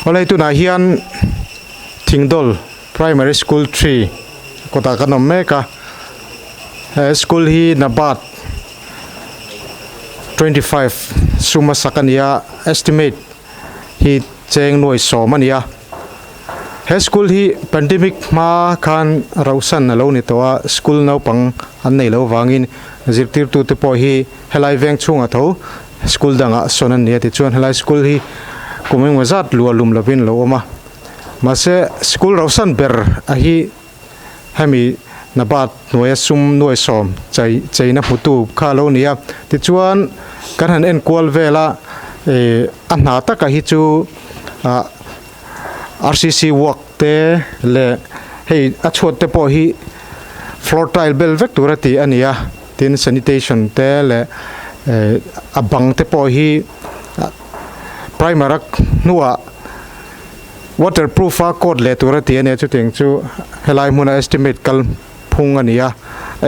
Awle tunah hian Thingdawl Primary School Tree kawtah kan awm mek a, he school hi Nabat 25 suma sak a ni a, estimate hi cheng nuai sawm a ni a. He school hi pandemic hma khan rauhsan a lo ni tawh a, school naupang an nei loh vangin zirtirtute pawh hi helai veng chhungah tho school dangah sawn an ni a tichuan helai school hi kum engemaw zat luah lum lovin a lo awm a mahse school rauhsan ber a hi hemi Nabat hnuaia sum nuai sawm chei cheina hmutu kha a lo ni a tichuan kan han enkual vel a eh a hna taka hi chu ah R_C_C work te leh hei a chhuat te pawh hi floor tile bel vek tur a tih a ni a tin sanitation te leh eh a bang te pawh hi primer a hnuah waterproof a coat leh tur a tih a ni a chutiang chu helai hmuna estimate kal phung a ni a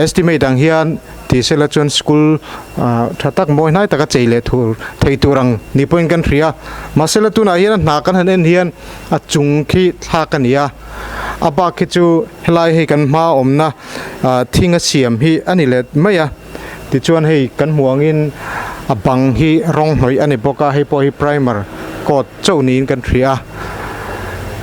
estimate ang hian tih sela chuan school ah tha tak mawi hnai taka chei leh thur thei tur ang ni pawhin kan hria mahse la tunah hian a hna kan han en hian a chung khi thlak a ni a a bak khi chu helai hei kan hma awmna ah thing a siam hi a ni leh mai a tichuan hei kan hmuh angin a bang hi rawng hnawih a ni bawk a hei pawh hi primer coat chauh niin kan hria a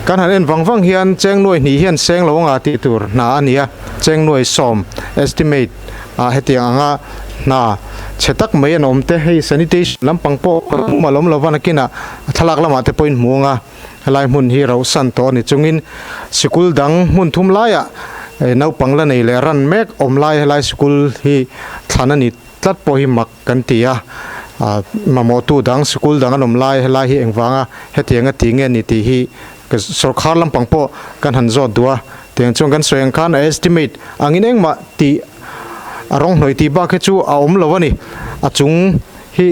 kan han en vang vang hian cheng nuai hnih hian seng lo anga tih tur hna a ni a cheng nuai sawm estimate ah hetiang anga hna chhe tak mai an awm te hei sanitation lampang pawh a lawm lova nakinah thlalak lamah te pawhin hmu anga helai hmun hi rauhsan tawh a ni chungin sikul dang hmun thum laiah naupang la nei leh ran mek awm lai helai sikul hi thlan a ni tlat pawh hi mak kan ti a, ah mamawhtu dang sikul dang an awm lai helai hi engvanga hetianga ti nge ni tih hi ka sawrkhar lampang pawh kan han zawt duh a, tiang chuan kan sawi ang khan a estimate angin engmah tih a rawng hnawih tih bak hi chu a awm lo a ni, a chung hi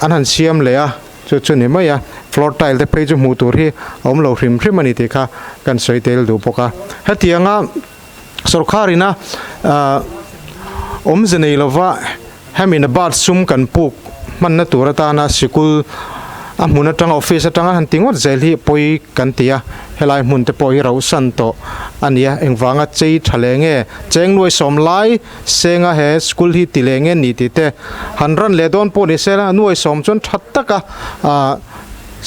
an han siam leh a chu chu ni mai a, floor tile te phei chu hmuh tur hi a awm lo hrim hrim a ni tih kha kan sawi tel duh bawk a, hetianga. Sawrkharina awmze nei lova hemi Nabat sum kan puk hmanna tur atana sikul a hmun atanga office atanga han ti ngawt zel hi pawi kan ti a, helai hmun te pawh hi rauhsan tawh a ni a, engvanga chei tha leh nge cheng nuai sawm lai senga he school hi ti leh nge ni tih te han ran leh dawn pawh ni se la nuai sawm chuan tha taka ah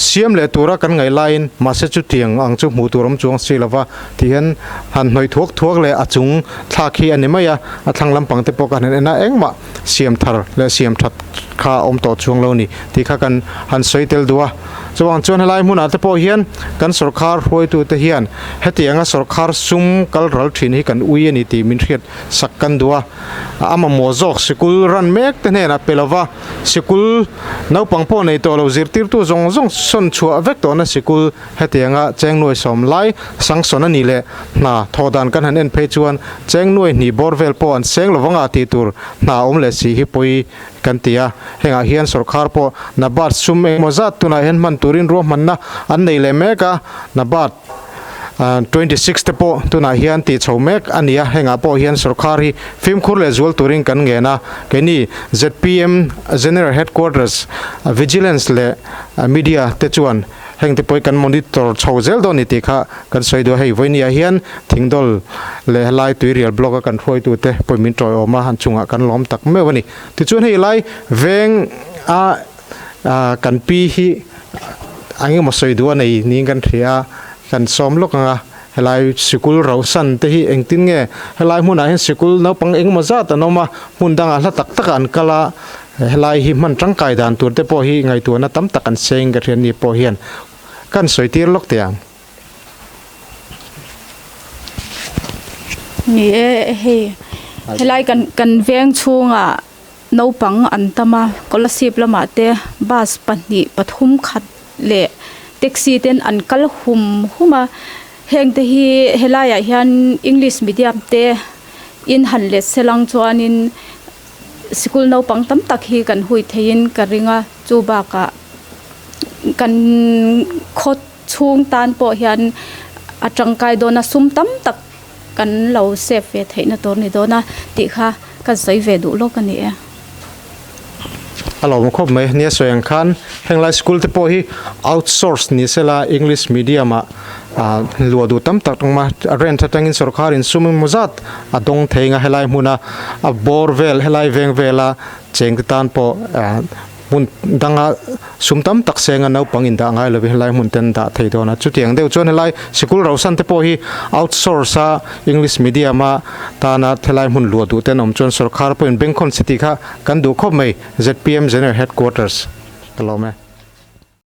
Siam leh tura kan ngaih laiin mahse chutiang ang chu hmuh tur awm chuang si lova ti hian han hnawih thuak thuak leh a chung thlak hi a ni mai a, a thlang lampang te pawh ka han en a engmah siam thar leh siam that kha a awm tawh chuang lo ni tih kha kan han sawi tel duh a. Chuvang chuan helai hmunah te pawh hian kan sawrkhar hruaitute hian hetianga sawrkhar sum kal ral thin hi kan ui a ni tih min hriat sak kan duh a, a mamawh zawk sikul ran mek te hnenah pe lova sikul naupang pawh nei tawh lo zirtirtu zawng zawng sawn chhuah vek tawhna sikul hetianga cheng nuai sawm lai sangsawn a nih leh hna thawh dan kan han en phei chuan cheng nuai hnih bawr vel pawh an seng lo vanga tih tur hna awm leh si hi pawi kan ti a, hengah hian sawrkhar pawh Nabat sum engemaw zat tunah hian hman turin ruahmanna an nei leh mek a, Nabat. 26 te pawh tunah hian tih chho mek a ni a, hengah pawh hian sawrkhar hi fimkhur leh zual turin kan ngen a, keini zpm General Headquarters Vigilance leh Media te chuan heng te pawh hi kan monitor chho zel dawn a ni tih kha kan sawi duh a, hei vawinia hian Thingdawl leh helai Tuirial Block a kan hruaitute pawh min tawiawm a, an chungah kan lawm tak meuh a ni. Tichuan hei lai veng a. Kan pi hi eng emaw sawi duh a nei niin kan hria a, kan sawm lawk ang a, helai sikul rauhsan te hi engtin nge helai hmunah hian sikul naupang eng emaw zat an awm a, hmun dangah hla tak takah an kal a, helai hi hman tangkai dan tur te pawh hi ngaihtuahna tam tak an seng ka hria ni pawh hian kan sawi tir lawk teh ang. Ni e hei helai kan kan veng chhungah. Naupang an tam a, Kolasib lamah te bus pahnih pathum khat leh taxi ten an kal hum hum a, heng te hi helaiah hian English medium te in han let se lang chuanin sikul naupang tam tak hi kan hui theiin ka ring a, chu bakah kan khaw chhung tan pawh hian a tangkai dawn a sum tam tak. Kan lo save ve theihna tur ni dawn a tih kha ka sawi ve duh lawk a ni e. A lawm khawp mai. Nia sawi ang khan henglai school te pawh hi outsource ni sela English medium ah luah duh tam tak awm a, rent atangin sorkar in sum emaw zat a dawng thei ang a helai hmuna a bawr vel helai veng vela cheng te tan pawh hmun danga sum tam tak senga naupang in dah ngai lovin helai hmun ten dah thei dawn a, chutiang deuh chuan helai sikul rausan te pawh hi outsource a English medium a tana helai hmun luah duh ten awm chuan sorkar pawhin bengkhawn si tih kha kan duh khawp mai ZPM General Headquarters ka lawm e.